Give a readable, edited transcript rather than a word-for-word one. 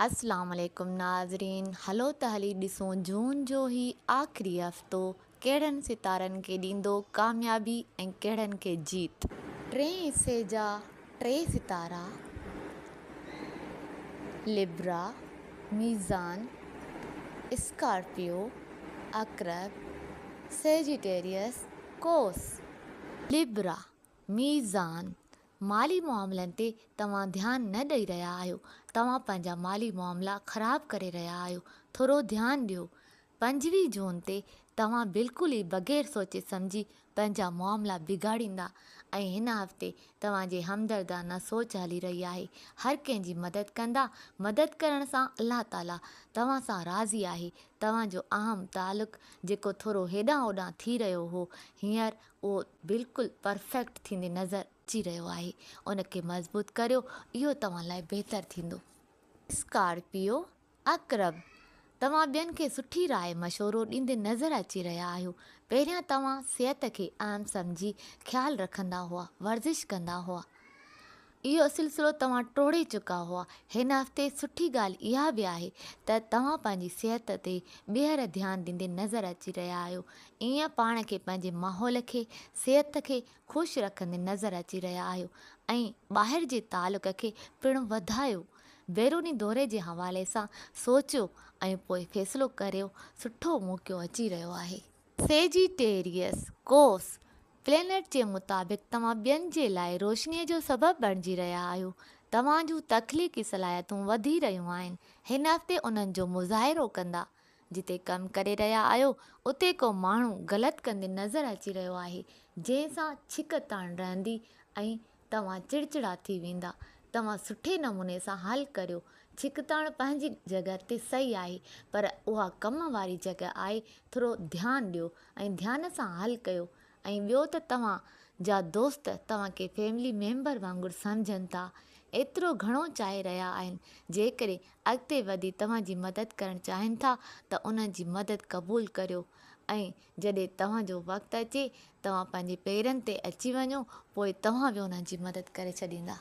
اسلام عليڪم ناظرين هلو ته هلي ڏسون جون جو هي آخري هفتو ڪهڙن ستارن کي ڏيندو ڪاميابي ۽ ڪهڙن کي جيت. ٽئين حصي جا ٽي ستارا لبرا، ميزان، اسڪارپيو، عقرب، سيجيٽيريس، قوس. لبرا، ميزان، مالي معاملن تي توهان ڌيان نه ڏئي رهيا آهيو، توهان پنهنجا مالي معاملا خراب ڪري رهيا آهيو، ٿورو ڌيان ڏيو. 25 جون تي توهان بلڪل ئي بغير سوچي سمجهي پنهنجا معاملا بگاڙيندا ۽ هن هفتي توهان جي همدردانه سوچ هلي رهي آهي، هر ڪنهن جي مدد ڪندا، مدد ڪرڻ سان الله تعالي توهان سان راضي آهي، توهان جو اهم تعلق جيڪو ٿورو هيڏانهن هوڏانهن ٿي رهيو هو، هينئر اهو بلڪل پرفيڪٽ ٿيندي نظر اچي رهيو آهي ان کي مضبوط ڪريو اهو توهان لاء بهتر ٿيندو. اسڪارپيو، عقرب، توهان ٻين کي سٺي راء مشورو ڏيندي نظر اچي رهيا آهيو. پهريان توهان صحت کي اهم سمجهي خيال رکندا هئا، ورزش ڪندا هئا. اهو سلسلو توهان ٽوڙي چڪا هئا. هن هفتي سٺي ڳالهه اها به آهي ته توهان پنهنجي صحت تي ٻيهر ڌيان ڏيندي نظر اچي رهيا آهيو. ايئن پاڻ کي پنهنجي ماحول کي، صحت کي خوش رکندي نظر اچي رهيا آهيو ۽ ٻاهر جي تعلق کي پڻ وڌايو. بيروني دوري جي حوالي سان سوچيو ۽ پوء فيصلو ڪريو سٺو موقعو اچي رهيو آهي. سيجيٽيريس، قوس، پلينيٽ جي مطابق توهان ٻين جي لاء روشنيء جو سبب بڻجي رهيا آهيو. توهان جون تخليقي صلاحيتون وڌي رهيون آهن. هن هفتي انهن جو مظاهرو ڪندا. جتي ڪم ڪري رهيا آهيو، اتي ڪو ماڻهو غلط ڪندي نظر اچي رهيو آهي، جنهن سان ڇڪ تاڻ رهندي ۽ توهان چڙچڙا ٿي ويندا. توهان سٺي نموني سان حل ڪريو. ڇڪتاڻ پنهنجي جڳهه تي صحيح آهي، پر اها ڪم واري جڳهه آهي، ٿورو ڌيان ڏيو ۽ ڌيان سان حل ڪيو ۽ ٻيو ته توهان جا دوست توهان کي فيملي ميمبر وانگر سمجهن ٿا. ايترو گهڻو چاهي رهيا آهن، جيڪڏهن اڳتي وڌي توهان جي مدد ڪرڻ چاهين ٿا ته انهن جي مدد قبول ڪريو ۽ جڏهن توهان جو وقت اچي، توهان پنهنجي پيرن تي اچي وڃو، پوء توهان به انهن جي مدد ڪري ڇڏيندا.